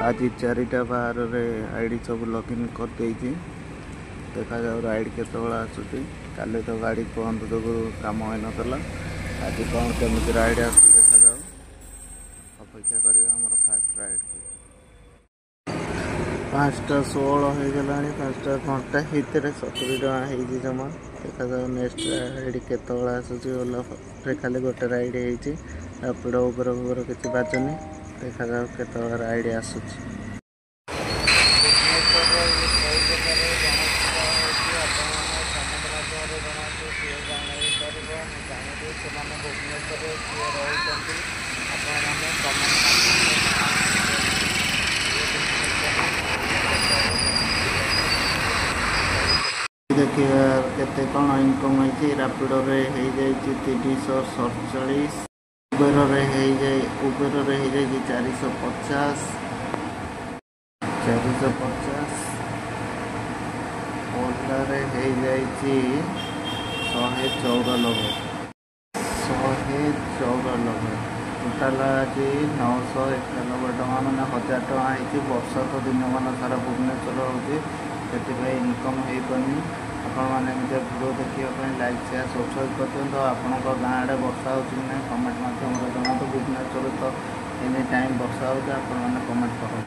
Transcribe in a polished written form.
ଆଜି 4ଟା ବାହାରରେ ଆଇଡ଼ି ସବୁ ଲଗ୍ଇନ୍ କରିଦେଇଛି। ଦେଖାଯାଉ ରାଇଡ଼୍ କେତେବେଳେ ଆସୁଛି। କାଲି ତ ଗାଡ଼ି ବନ୍ଦ ଯୋଗୁଁ କାମ ହେଇନଥିଲା। ଆଜି କ'ଣ କେମିତି ରାଇଡ଼୍ ଆସୁଛି ଦେଖାଯାଉ। ଅପେକ୍ଷା କରିବା ଆମର ଫାଷ୍ଟ ରାଇଡ଼୍କୁ। 5ଟା 16 ହେଇଗଲାଣି। 5ଟା ଘଣ୍ଟା ଭିତରେ 70 ଟଙ୍କା ହେଇଛି ଜମା। ଦେଖାଯାଉ ନେକ୍ସଟ ରାଇଡ଼୍ କେତେବେଳେ ଆସୁଛି। ଓଲାରେ ଖାଲି ଗୋଟେ ରାଇଡ଼୍ ହେଇଛି, ରାପିଡ଼ୋ, ଉବେର ଫୁବେର କିଛି ବାଜୁନି। ଦେଖାଯାଉ କେତେବେଳେ ରାଇଡ଼୍ ଆସୁଛି। ଭୁବନେଶ୍ୱରର ଇଏ କେଉଁ ଜାଗାରେ ଗଣେଶ ପୂଜା ହେଉଛି, ଆପଣମାନେ କମେଣ୍ଟ ମାଧ୍ୟମରେ ଜଣାନ୍ତୁ। କିଏ ଜାଣିପାରିବ, ମୁଁ ଜାଣିବି ସେମାନେ ଭୁବନେଶ୍ୱରରେ କିଏ ରହୁଛନ୍ତି। ଆପଣମାନେ କମେଣ୍ଟ ମାଧ୍ୟମରେ ଜଣାନ୍ତୁ କିଏ ଭୁବନେଶ୍ୱରରେ କେଉଁ ଜାଗାରେ ଗଣେଶ ପୂଜା ହେଉଛି। ଦେଖିବା କେତେ କ'ଣ ଇନକମ୍ ହେଇଛି। ରାପିଡ଼ୋରେ ହେଇଯାଇଛି 347, ଉବେରରେ ହେଇଯାଇଛି 450, 450। ଓଲାରେ ହେଇଯାଇଛି 194, 194। ଟୋଟାଲ ଆଜି 991 ଟଙ୍କା, ମାନେ 1000 ଟଙ୍କା ହେଇଛି। ବର୍ଷା ତ ଦିନମାନ ସାରା ଭୁବନେଶ୍ୱର ହେଉଛି, ସେଥିପାଇଁ ଇନକମ୍ ହେଇପାରୁନି। ଆପଣମାନେ ଏମିତିଆ ଭିଡ଼ିଓ ଦେଖିବା ପାଇଁ ଲାଇକ୍, ସେୟାର, ସବସ୍କ୍ରାଇବ୍ କରିଦିଅନ୍ତୁ। ଆଉ ଆପଣଙ୍କ ଗାଁ ଆଡ଼େ ବର୍ଷା ହେଉଛି କି ନାହିଁ, କମେଣ୍ଟ ମାଧ୍ୟମରେ ଜଣାନ୍ତୁ। ଭୁବନେଶ୍ୱରରେ ତ ଏନି ଟାଇମ୍ ବର୍ଷା ହେଉଛି। ଆପଣମାନେ କମେଣ୍ଟ କରନ୍ତୁ।